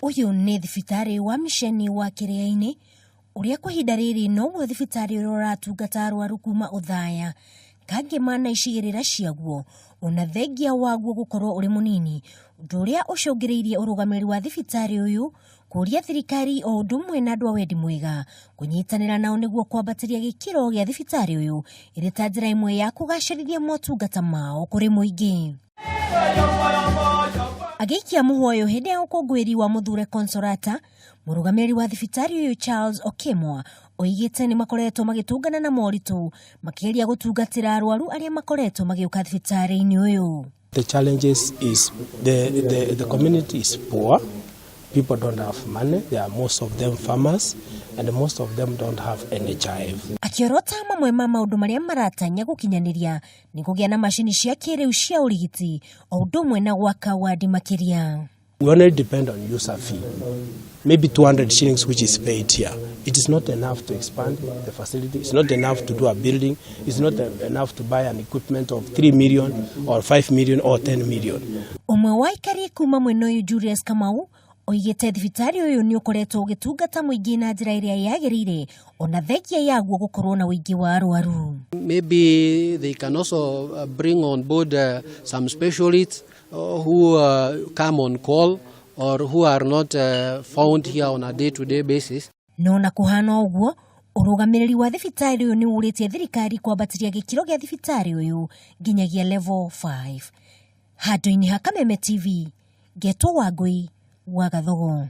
Ũyũ nĩ thibitarĩ wa miceni wa Kĩrĩa-inĩ ũrĩa kwa ihinda rĩrĩ noguo thibitarĩ ũrĩa ũratungata arwaru kuma Othaya, Kangema na icigĩrĩra ciaguo ona thengia waguo gũkorwo ũrĩ mũnini, ũndũ ũrĩa ũcũngĩrĩirie ũrũgamĩrĩri wa thibitarĩ ũyũ kũria thirikari o ũndũ ũmwe na andũ a wendi mwega kũnyitanĩra nao nĩguo kwambatĩria gĩkĩro gĩa thibitarĩ ũyũ ĩrĩ ta njĩra ĩmwe ya kũgacĩrithia motungata mao kũrĩ mũingĩ. Agĩikia mũhwa ũyũ hĩndĩ ya ũkũngũĩri wa Mũthure Consolata, mũrũgamĩrĩri wa thibitarĩ ũyũ Charles Okemwa oigĩte nĩ makoretwo magĩtũngana na moritũ makĩgeria gũtungatĩra arwaru arĩa makoretwo magĩũka thibitarĩ-inĩ ũyũ. The challenges is the community is poor. People don't have money. They are most of them farmers, and most of them don't have NHIF. Akĩorota mamwe ma maũndũ marĩa maratanya gũkinyanĩria nĩ kũgĩa na macini cia kĩrĩu cia ũrigiti o ũndũ ũmwe na gwaka wadi makĩria. We only depend on user fee, maybe 200 shillings, which is paid here. It is not enough to expand the facility. It's not enough to do a building. It's not enough to buy an equipment of 3 million or 5 million or 10 million. Ũmwe wa aikari kuma mwena ũyũ Julius Kamau oigĩte thibitarĩ ũyũ nĩ ũkoretwo ũgĩtungata mũingĩ na njĩra ĩrĩa yagĩrĩire ona thengia yaguo gũkorwo na ũingĩ wa arwaru. Maybe they can also bring on board some specialists who come on call or who are not found here on a day-to-day basis. No na kũhana ũguo, ũrũgamĩrĩri wa thibitarĩ ũyũ nĩ ũrĩtie thirikari kwambatĩria gĩkĩro gĩa thibitarĩ ũyũ nginyagia level 5. Handũ-inĩ ha Kameme TV, Ngetwo Wangũi wa Gathogo.